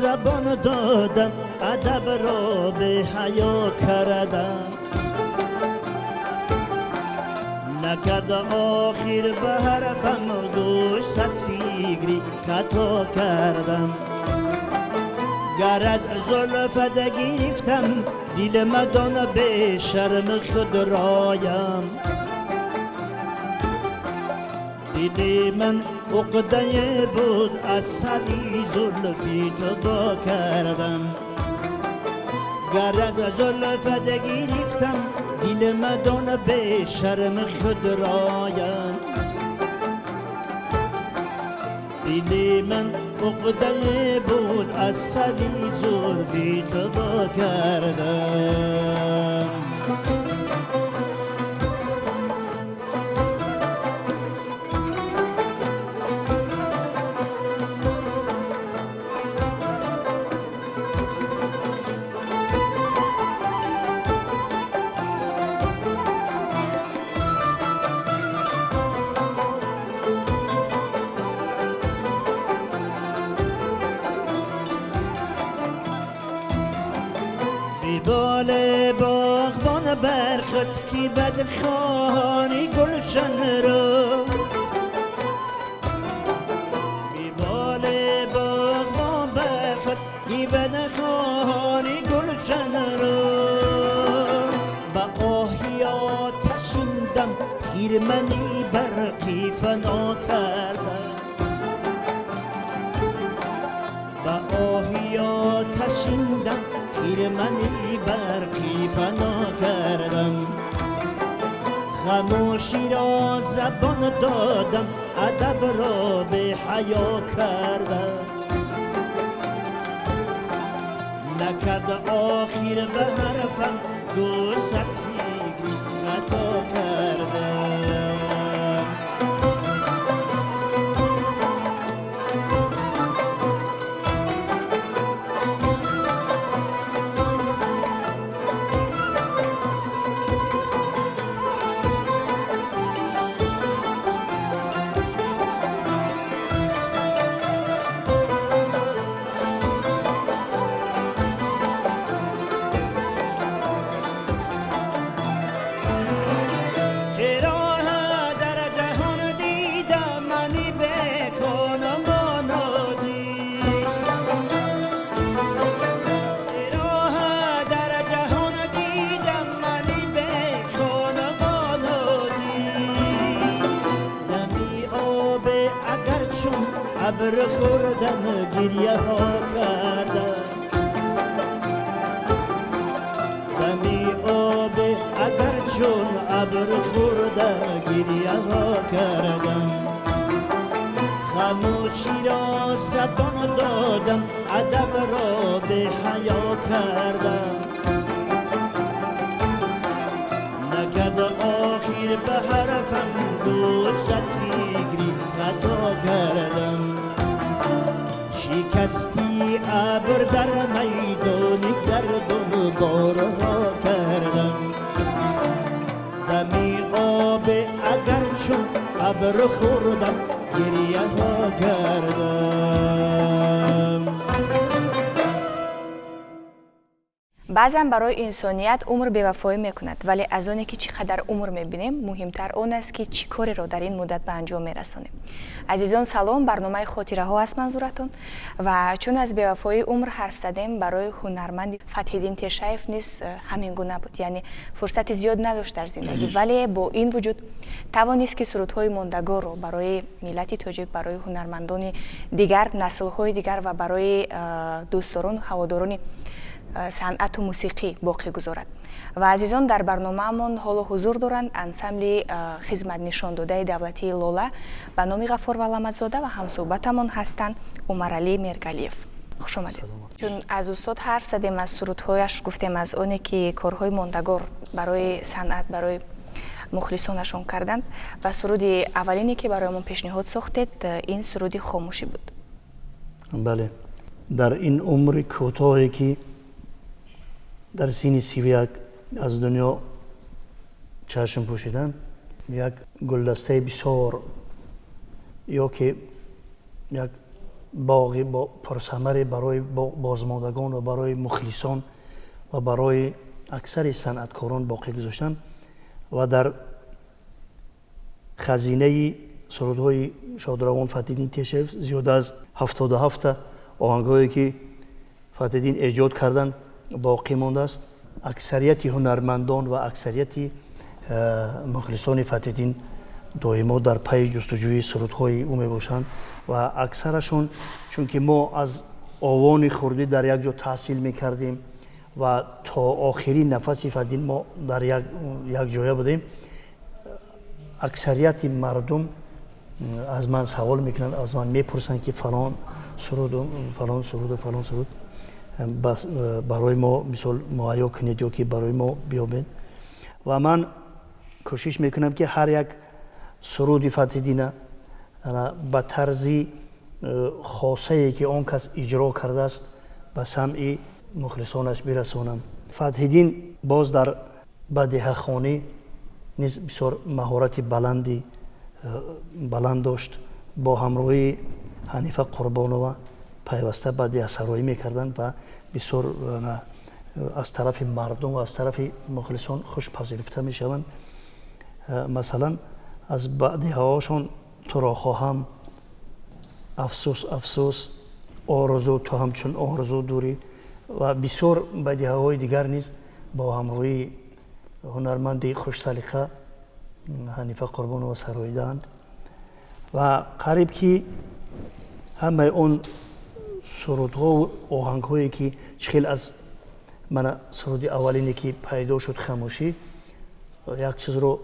زبان دادم، ادب را به حیا کردم. نکرد آخر به حرفم گوش، صد فکری خطا کردم. گر از زلفت گرفتم دل مدان به شرم خود رایم. دل من عقده بود از سری زلفی تو با کردم. گر از زلفت گرفتم دل مدان به شرم خود رایم. دل من عقده بود از سری زلفی تو با کردم. بال باغبان بر خود کی بدخوانی گلشن را. بی بال باغبان بر خود کی بدخوانی گلشن را. به آهی آتشین دم خیرمنی برقی فنا کردم. به آهی آتشین دم خیرمنی برقی فنا کردم. خاموشی را زبان دادم، ادب را به حیا کردم. نکرد آخر به حرفم گوش، صد فکری خطا کردم. ابر خوردم گریه ها کردم. دمی آب اگر چون ابر خوردم گریه ها کردم. خاموشی را زبان دادم، ادب را به حیا کردم. نکرد آخر به حرفم گوش، صد فکری خطا کردم. شکستی ابر در میدان گردون بارها کردم. دمی آب اگر چون ابر خوردم گریه ها کردم. Баъзан барои инсоният умр бевафоӣ мекунад, вале аз оне ки чӣ қадар умр мебинем, муҳимтар он аст, ки чӣ кореро дар ин муддат ба анҷом мерасонем. Азизон, салом, барномаи «Хотираҳо» аст манзуратон. Ва чун аз бевафоии умр ҳарф задем, барои ҳунарманди Фатҳиддин Тешаев низ ҳамин гуна буд, яъне фурсати зиёд надошт дар зиндагӣ, вале бо ин вуҷуд тавонист, ки сурудҳои мондагорро барои миллати тоҷик, барои ҳунармандони дигар, наслҳои дигар ва барои дӯстдорону ҳаводорони санъату мусиқӣ боқӣ гузорад. Ва азизон, дар барномаамон ҳоло ҳузур доранд ансамбли хизматнишондодаи давлатии «Лола» ба номи Ғаффор Валамадзода ва ҳамсӯҳбатамон ҳастанд Умаралӣ Мергалиев. Хуш омадед. Чун аз устод ҳарф задем, аз сурудҳояш гуфтем, аз оне ки корҳои мондагор барои санъат, барои мухлисонашон карданд, ва суруди аввалине ки барои мо пешниҳод сохтед, ин суруди «Хомӯшӣ» буд. Бале, дар ин умри кӯтоҳе ки дар синни 31 аз дунё чашм пӯшидам, як гулдастаи бисёр ё ки як Боғи пурсамаре барои бозмондагон ва барои мухлисон ва барои аксари санъаткорон боқӣ гузоштанд ва дар хазинаи сурудҳои шодравон Фатҳиддин Тешаев зиёда аз 77-та оҳангҳое, ки Фатҳиддин эҷод карданд, боқӣ мондааст. Аксарияти ҳунармандон ва аксарияти мухлисони Фатҳиддин доимо дар пайи ҷустуҷӯи сурудҳои ӯ мебошанд ва аксарашон, чунки мо аз овони хурдӣ дар як ҷо таҳсил мекардем ва то охирин нафаси Фатҳиддин мо дар як ҷоя будем, аксарияти мардум аз ман савол мекунанд, аз ман мепурсанд, ки фалон суруду фалон суруду фалон суруд барои мо, мисол, муҳайё кунед ё ки барои мо биёбед. Ва ман кӯшиш мекунам, ки ҳар як суруди Фатҳиддина ба тарзи хосае, ки он кас иҷро кардааст, ба самъи мухлисонаш бирасонам. Фатҳиддин боз дар бадеҳахонӣ низ бисёр маҳорати баланд дошт. Бо ҳамроҳии Ҳанифа Қурбонова пайваста бадеҳасароӣ мекарданд ва бисёр аз тарафи мардум ва аз тарафи мухлисон хуш пазируфта мешаванд. Масалан, аз бадеҳаҳошон «Туро хоҳам», «Афсӯс, афсӯс», «Орзу, ту ҳамчун орзу дурӣ» ва бисёр бадеҳаҳои дигар низ бо ҳамроҳии ҳунарманди хушсалиқа Ҳанифа Қурбонова сароидаанд. Ва қариб ки ҳамаи он сурудҳову оҳангҳое, ки чӣ хел аз мана суруди аввалине, ки пайдо шуд, «Хамӯшӣ», як чизро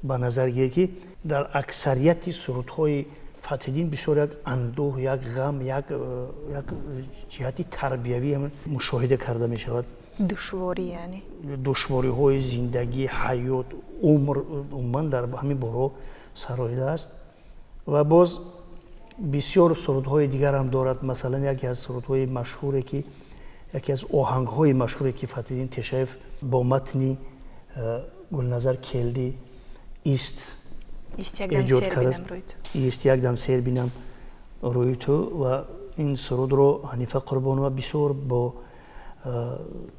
ба назар гиред, ки дар аксарияти сурудҳои Фатҳиддин бисёр як андӯҳ, як ғам, як ҷиҳати тарбиявӣ мушоҳида карда мешавад. Душворӣ яъне. Душвориҳои зиндагӣ, ҳаёт, умр, умуман дар ҳамин боро сароидааст. Ва боз бисёр сурудҳои дигарам дорад. Масалан, яке аз сурудҳои машҳуре, ки яке аз оҳангҳои машҳуре, ки Фатҳиддин Тешаев бо матни Гулназар Келдӣ «Ист» эҷод кардааст, «Ист якдам сер бинам рӯи ту», ва ин сурудро Ҳанифа Қурбонова бисёр бо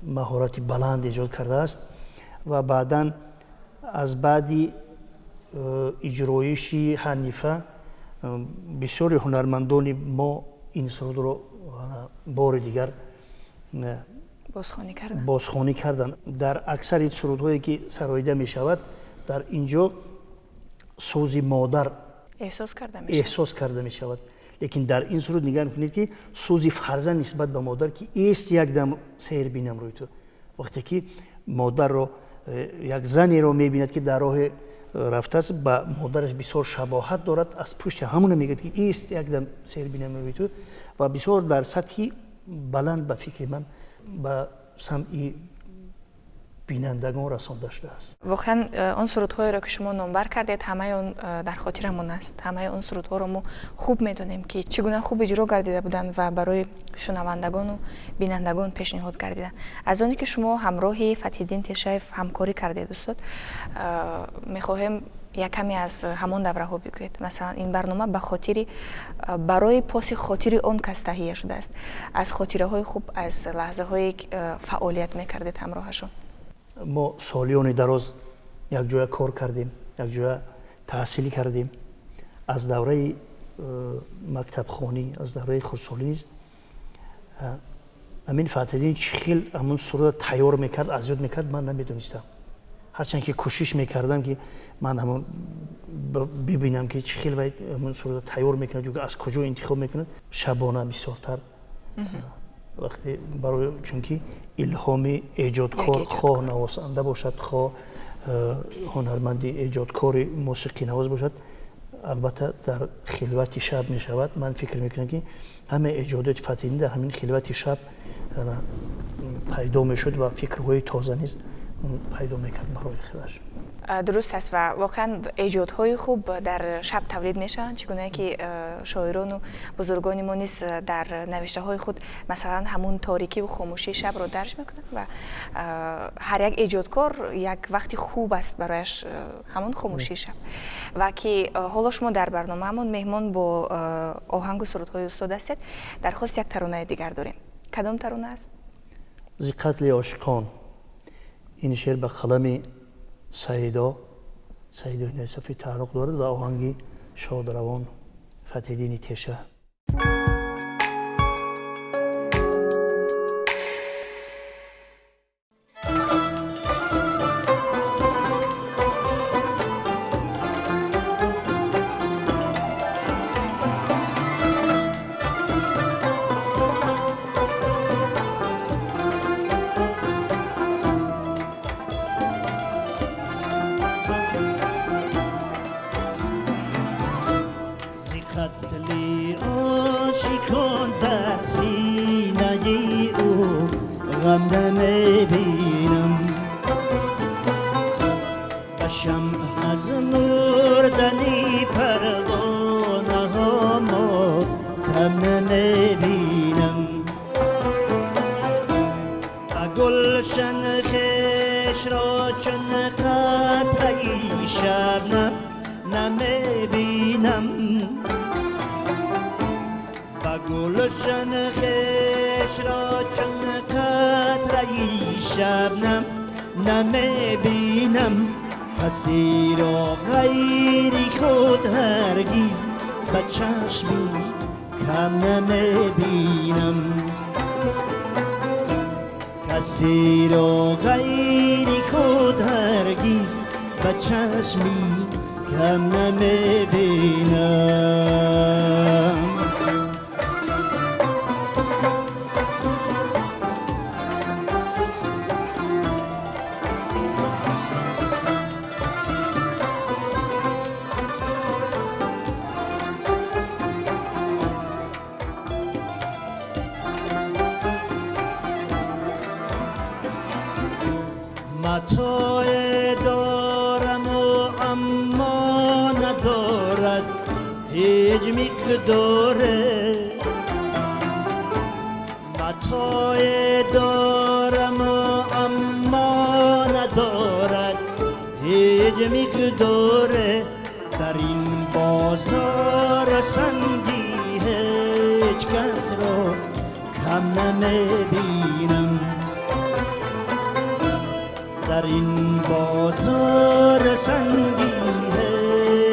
маҳорати баланд эҷод кардааст. Ва баъдан, аз баъди иҷроиши Ҳанифа, бисёри ҳунармандони мо ин сурудро бори дигар бозхонӣ карданд. Дар аксари сурудҳое, ки сароида мешавад, дар ин ҷо сӯзи модар эҳсос карда мешавад, лекин дар ин суруд нигаҳ кунед, ки сӯзи фарзанд нисбат ба модар, ки «Ист якдам сер бинам рӯи ту», вақте ки модарро, як занеро мебинад, ки дар роҳе рафтааст, ба модараш бисёр шабоҳат дорад, аз пушти ҳамона мегӯяд, ки «Ист якдам сер бинам рӯи ту». Ва бисёр дар сатҳи баланд, ба фикри ман, ба самъи бинандагон расонда шудааст. Воқеан, он сурудҳоеро, ки шумо номбар кардед, ҳамаи он дар хотирамон аст. Ҳамаи он сурудҳоро мо хуб медонем, ки чӣ гуна хуб иҷро гардида буданд ва барои шунавандагону бинандагон пешниҳод гардиданд. Аз оне ки шумо ҳамроҳи Фатҳиддин Тешаев ҳамкорӣ кардед, устод, мехоҳем як каме аз ҳамон давраҳо бигӯед. Масалан, ин барнома ба хотири барои поси хотири он кас таҳия шудааст. Аз хотираҳои хуб, аз лаҳзаҳое фаъолият мекардед ҳамроҳашон. Мо солиёни дароз якҷоя кор кардем, якҷоя таҳсил кардем, аз давраи мактабхонӣ, аз давраи хурдсолӣ низ. Амин Фатҳиддин чӣ хел ҳамун суруда тайёр мекард, аз ёд мекард, ман намедонистам. Ҳарчанд ки кӯшиш мекардам, ки ман ҳамон бибинам, ки чӣ хел вай ҳамун суруда тайёр мекунад ё аз куҷо интихоб мекунад. Шабона бисёртар вақте барои, чунки илҳоми эҷодкор, хоҳ навозанда бошад, хоҳ ҳунарманди эҷодкори мусиқинавоз бошад, албатта дар хилвати шаб мешавад. Ман фикр мекунам, ки ҳама эҷодоти Фатҳиддин дар ҳамин хилвати шаб пайдо мешуд ва фикрҳои тоза низ пайдо мекард барои худаш. Дуруст аст ва воқеан эҷодҳои хуб дар шаб тавлид мешаванд, чӣ гуна ки шоирону бузургони мо низ дар навиштаҳои худ, масалан, ҳамун торикиву хомӯшии шабро дарҷ мекунанд ва ҳар як эҷодкор як вақти хуб аст барояш ҳамун хомӯшии шаб. Ва ки ҳоло шумо дар барномаамон меҳмон бо оҳангу сурудҳои устод ҳастед, дархости як таронаи дигар дорем. Кадом тарона аст? Зи қатли ошиқон. Ин шеър ба қалами Саидо Насафӣ тааллуқ дорад ва оҳанги шодравон Фатҳиддини Теша. قتل عاشقان در سینه او غم نمیبینم، به شمع از مردنی پروانه ها ماتم نمیبینم، به گلشن خویش را چون قطره شبنم نمیبینم، گلشن خویش را چون قطره شبنم نمیبینم، کسی را غیر خود هرگز به چشمی کم نمیبینم، کسی را غیر خود هرگز به چشمی کم نمیبینم. متاع دارم و اما ندارد هیچ مقداره، متاع دارم و اما ندارد هیچ مقداره، در این بازار سنگی هیچ کس را کم نمیبینم، در این بازار سنگی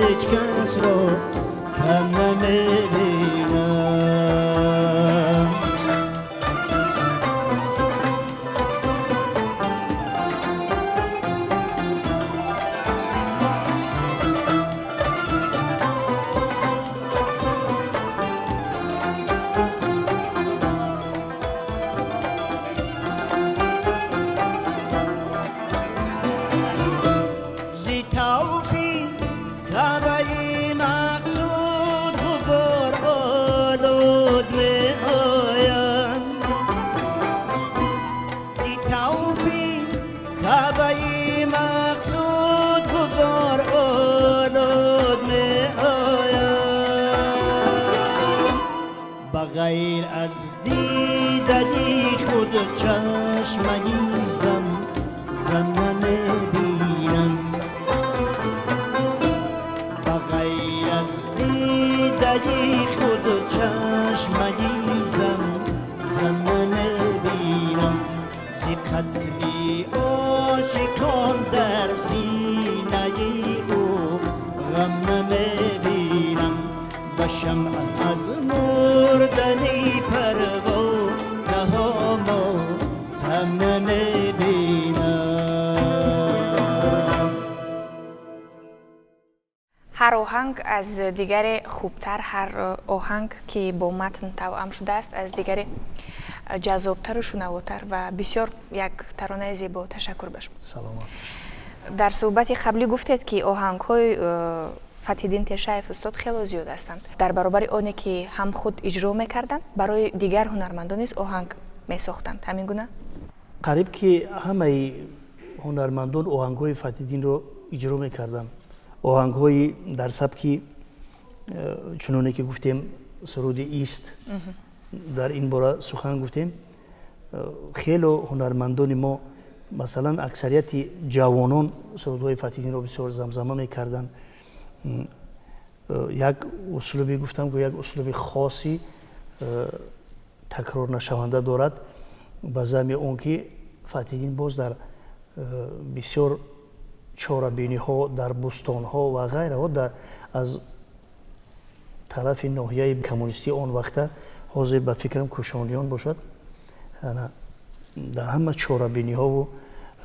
هیچ کس را کم نمیبینم. غیر از دیدنی خود چشمنی زم زم نمیبینم، بغیر از دیدنی خود چشمنی زم زم نمیبینم، ز قتل عاشقان در سینه او غم نمیبینم، به شمع از مردنی پروانه ها ماتم نمیبینم. ҳар оҳанг аз дигаре хубтар, ҳар оҳанг ки бо матн тавъам шудааст аз дигаре ҷаззобтару шунавотар ва бисёр як таронаи зебо. Ташаккур ба шумо. Саломат. Дар суҳбати қаблӣ гуфтед, ки оҳангҳои Фатҳиддин Тешаев устод хело зиёд ҳастанд. Дар баробари оне ки ҳам худ иҷро мекарданд, барои дигар ҳунармандон низ оҳанг месохтанд. Ҳамин гуна? Қариб ки ҳамаи ҳунармандон оҳангҳои Фатҳиддинро иҷро мекарданд. Оҳангҳои дар сабки, чуноне ки гуфтем, суруди ист, дар ин бора сухан гуфтем. Хело ҳунармандони мо, масалан, аксарияти ҷавонон сурудҳои Фатҳиддинро бисёр замзама мекарданд. Як услуби, гуфтам, ки як услуби хоси такрорнашаванда дорад, ба зами он ки Фатҳиддин боз дар бисёр чорабиниҳо, дар бӯстонҳо ва ғайраҳо аз тарафи ноҳияи коммунистии он вақта, ҳозир ба фикрам Кушониён бошад, дар ҳама чорабиниҳову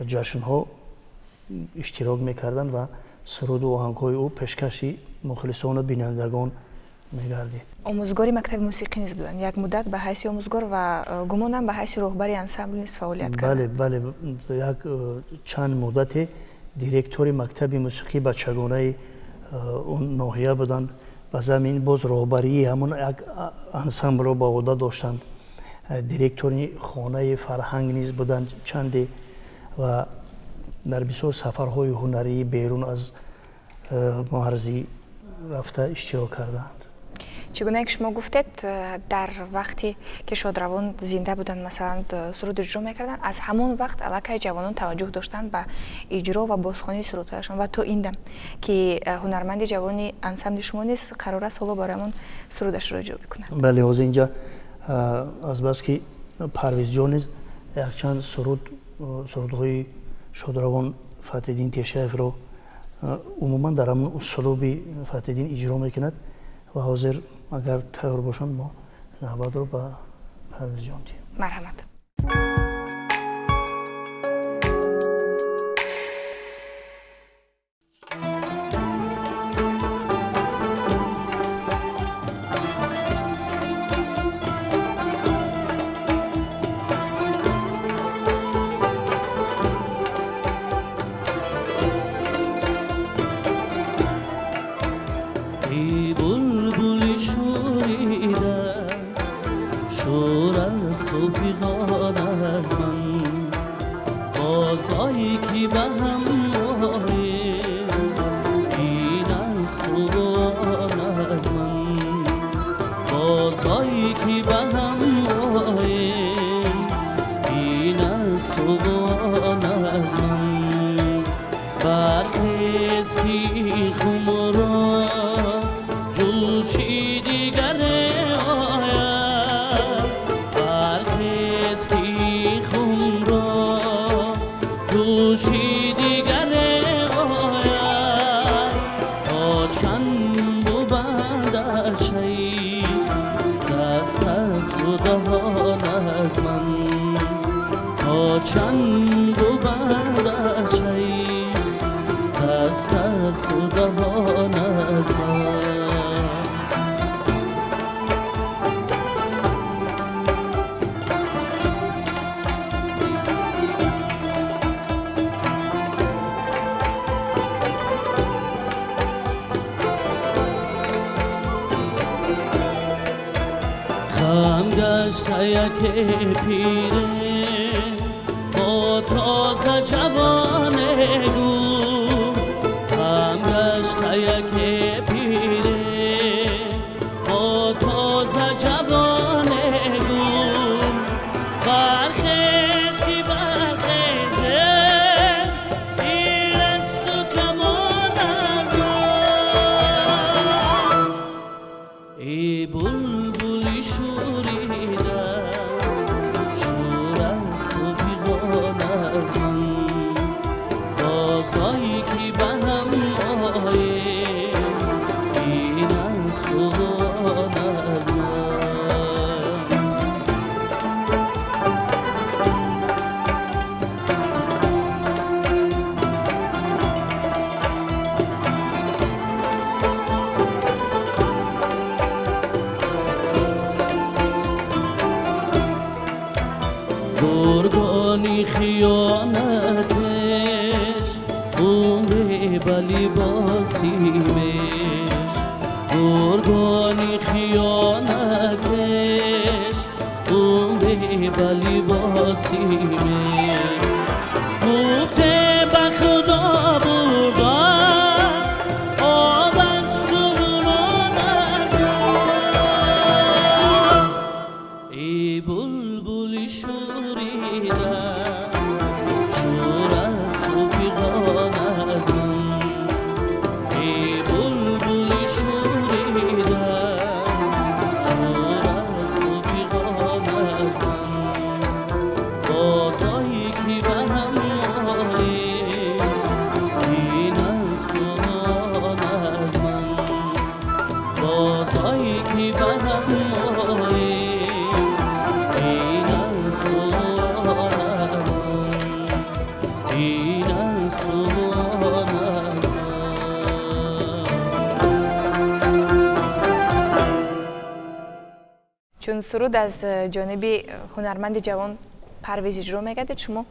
ҷашнҳо иштирок мекарданд ва суруду оҳангҳои ӯ пешкаши мухлисону бинандагон мегардид. Омӯзгори мактаби мусиқӣ низ буданд як муддат, ба ҳайси омӯзгор ва гумонам ба ҳайси роҳбари ансамбл низ фаъолият карданд. Бале, як чанд муддате директори мактаби мусиқии бачагонаи он ноҳия буданд. Ба замин боз роҳбарии ҳамон як ансамблро ба уҳда доштанд. Директори хонаи фарҳанг низ буданд чанде ва дар бисёр сафарҳои ҳунарии берун аз марзӣ рафта иштирок карданд. Чӣ гунае ки шумо гуфтед, дар вақте ки шодравон зинда буданд, масалан, суруд иҷро мекарданд, аз ҳамон вақт аллакай ҷавонон таваҷҷӯҳ доштанд ба иҷро ва бозхонии сурудҳояшон ва то ин дам ки ҳунарманди ҷавони ансамбли шумо низ қарор аст ҳоло бароямон сурудашро иҷро бикунад. Бале, ҳозир инҷа азбаски Парвизҷон низ якчанд суруд, сурудҳои шодравон Фатҳиддин Тешаевро умуман дар ҳамон услуби Фатҳиддин иҷро мекунад ва ҳозир агар тайёр бошанд, мо навбатро ба Парвизҷон диҳем. Марҳамат. پیره با تازه جوان گو هم گشت یک پیره با تازه جوان گو برخیز که برخیزه تیر است و کمان از ما ای بلبل شوریده گرگانی خیانتش عمر به لباسیمش گرگانی خیانتش عمر به لباسیمش گفته به خدا بردم Шурида, шур асту фиғон аз ман. Эй булбули шурида, шур асту фиғон аз ман. Бозое ки ба ҳам молем, ин асту он аз ман. Бозое ки ба ҳам молем, ин асту он аз ман. Ин асту он аз ман. Чун суруд аз ҷониби ҳунарманди ҷавон Парвиз иҷро мегардид, шумо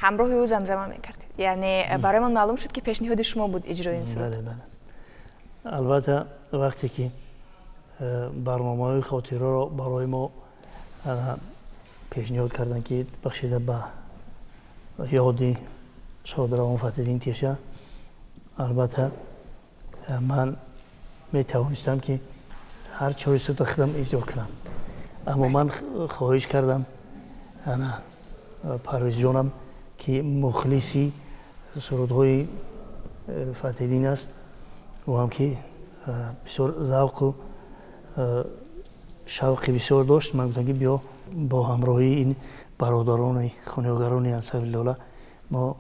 ҳамроҳи ӯ замзама мекардед. Яъне барои ман маълум шуд, ки пешниҳоди шумо буд иҷрои ин суруд. Бале, бале, албатта, вақте ки барномаҳои хотираро барои мо пешниҳод карданд, ки бахшида ба ёди шодравон Фатҳиддин Теша, албатта, ман метавонистам, ки ҳар чори суруд худам иҷро кунам, аммо ман хоҳиш кардам ана Парвизҷонам, ки мухлиси сурудҳои Фатҳиддин аст, ӯ ҳам ки бисёр завқу шавқи бисёр дошт. Ман гуфтам, ки биё, бо ҳамроҳии ин бародарони хунёгарони ансамбли Лола мо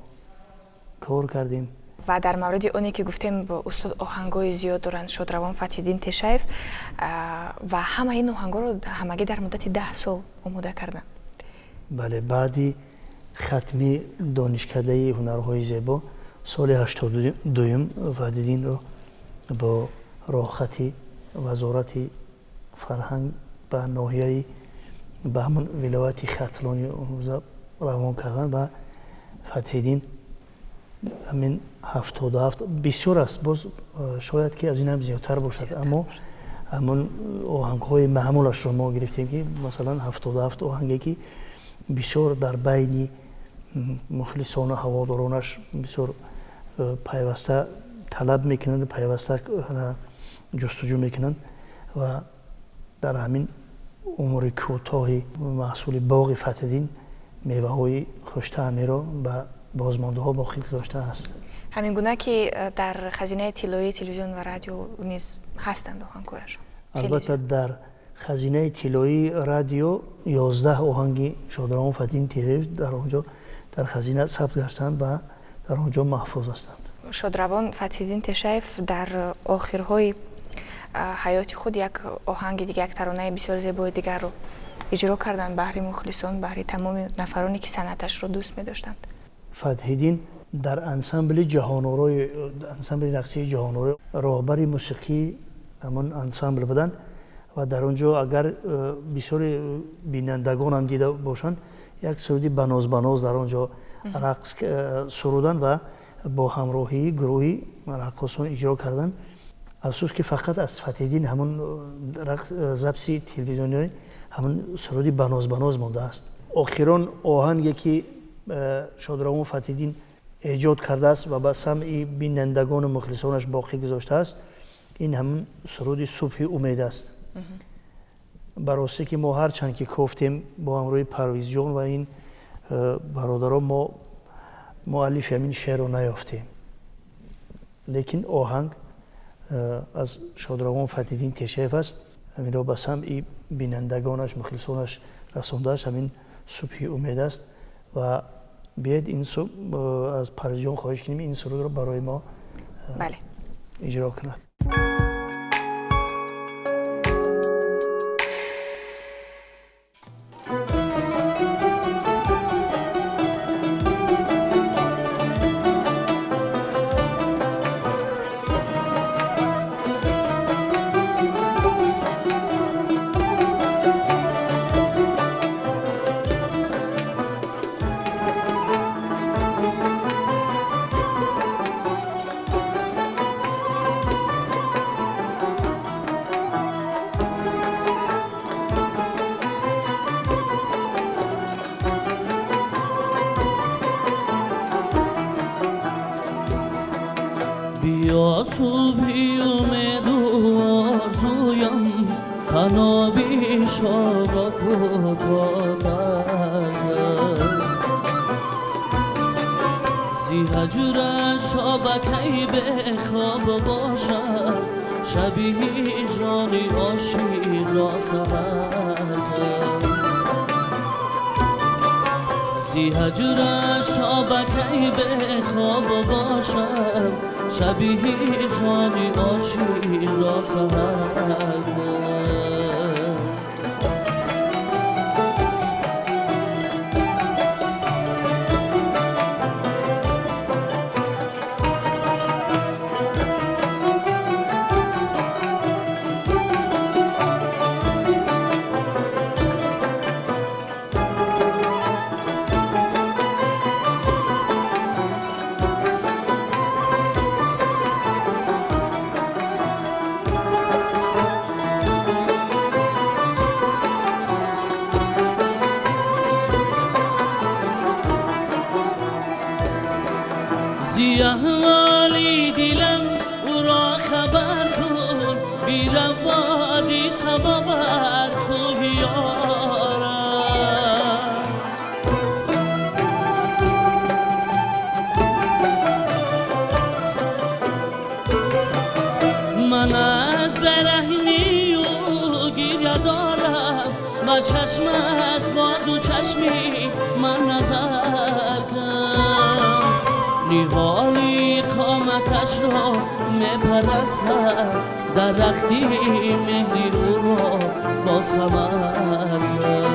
кор кардем. Ва дар мавриди оне ки гуфтем, устод оҳангҳои зиёд доранд шодравон Фатҳиддин Тешаев, ва ҳама ин оҳангҳоро ҳамагӣ дар муддати 10 сол омода карданд. Бале, баъди хатми донишкадаи ҳунарҳои зебо соли 82-юм Фатҳиддинро бо роҳхати вазорати фарҳанг ба ноҳияи, ба ҳамон вилояти Хатлони онрӯза равон карданд ва Фатҳиддин ҳамин 77, бисёр аст, боз шояд ки аз инам зиёдтар бошад, аммо ҳамон оҳангҳои маъмулашро мо гирифтем, ки масалан 77 оҳанге, ки бисёр дар байни мухлисону ҳаводоронаш бисёр пайваста талаб мекунанд, пайваста ҷустуҷӯ мекунанд. Ва дар ҳамин умри кӯтоҳи маҳсули боғи Фатҳиддин меваҳои хуштаъмеро ба бозмондаҳо боқӣ гузоштааст. Ҳамин гуна ки дар хазинаи тиллоии телевизион ва радио низ ҳастанд оҳангҳояшон. Албатта, дар хазинаи тиллоии радио 11 оҳанги шодравон Фатҳиддин Тешаев дар он ҷо дар хазина сабт гаштанд ва дар он ҷо маҳфуз ҳастанд. Шодравон Фатҳиддин Тешаев дар охирҳои ҳаёти худ як оҳанги дига, як таронаи бисёр зебои дигарро иҷро карданд баҳри мухлисон, баҳри тамоми нафароне, ки санъаташро дӯст медоштанд. Фатҳиддин дар ансамбли ҷаҳонорои, ансамбли рақсии ҷаҳонорои, роҳбари мусиқии ҳамон ансамбл буданд ва дар он ҷо агар бисёри бинандагонам дида бошанд, як суруди баноз баноз дар он ҷо рақс суруданд ва бо ҳамроҳии гурӯҳи раққосон иҷро карданд. Афсӯс, ки фақат аз Фатҳиддин ҳамон записи телевизионии ҳамон суруди баноз баноз мондааст. Охирон оҳанге, ки шодравон Фатҳиддин эҷод кардааст ва ба самъи бинандагону мухлисонаш боқӣ гузоштааст, ин ҳамон суруди субҳи умед аст. Ба ростӣ, ки мо ҳарчанд ки кофтем бо ҳамроҳи Парвизҷон ва ин бародарон, мо муаллифи ҳамин шеърро наёфтем, лекин оҳанг аз шодравон Фатҳиддин Тешаев аст. Ҳаминро ба самъи бинандагонаш, мухлисонаш расондааст. Ҳамин субҳи умед аст ва биёед, ин субҳ аз Парвизҷон хоҳиш кунем, ин сурудро барои мо иҷро кунад. Биё, субҳи умеду орзуям, таноби шоба кутотар. Зи ҳаҷраш то ба кай бехоб бошам, шаби ҳиҷрони ошиқро саҳар кун. Зи ҳаҷраш то ба кай бехоб бошам, шаби ҳиҷрони ошиқро саҳар кун. Зи аҳволи дилам ӯро хабар кун, бираводи сабо бар кӯҳи ёрам. Ман аз бераҳмии ӯ гиря дорам, ба чашмат бо ду чашми ман назар кун. Ниҳоли қоматашро мепарастам, дарахти меҳри ӯро бо самар кун.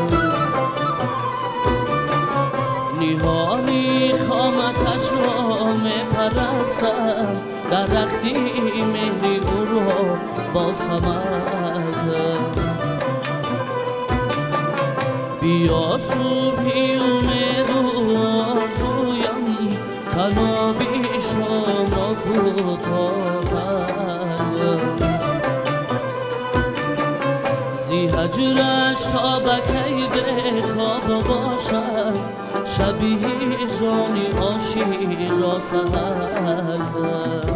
Ниҳоли қоматашро мепарастам, дарахти меҳри ӯро бо самар кун. Биё субҳи умеду орзуям, таноби шомро кӯтоҳ кардам. Зи ҳаҷраш то ба кай бехоб бошам, шаби ҳиҷрони ошиқро саҳар кун.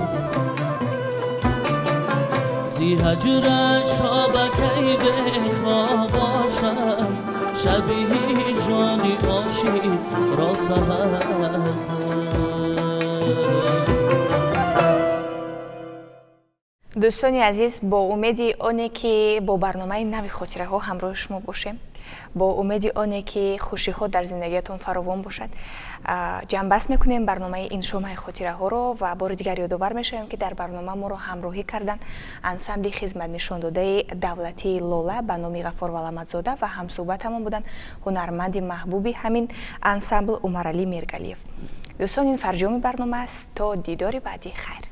Зи ҳаҷраш то ба кай бехоб бошам, шаби ҳиҷрони ошиқро саҳар кун. Дӯстони азиз, бо умеди оне ки бо барномаи нави хотираҳо ҳамроҳи шумо бошем, бо умеди оне ки хушиҳо дар зиндагиятон фаровон бошад, ҷамъбаст мекунем барномаи ин шомаи хотираҳоро ва бори дигар ёдовар мешавем, ки дар барнома моро ҳамроҳӣ карданд ансамбли хизматнишондодаи давлатии Лола ба номи Ғаффор Валаматзода ва ҳамсӯҳбатамон буданд ҳунарманди маҳбуби ҳамин ансамбл Умаралӣ Миргалиев. Дӯстон, ин фарҷоми барнома аст. То дидори баъдӣ, хайр.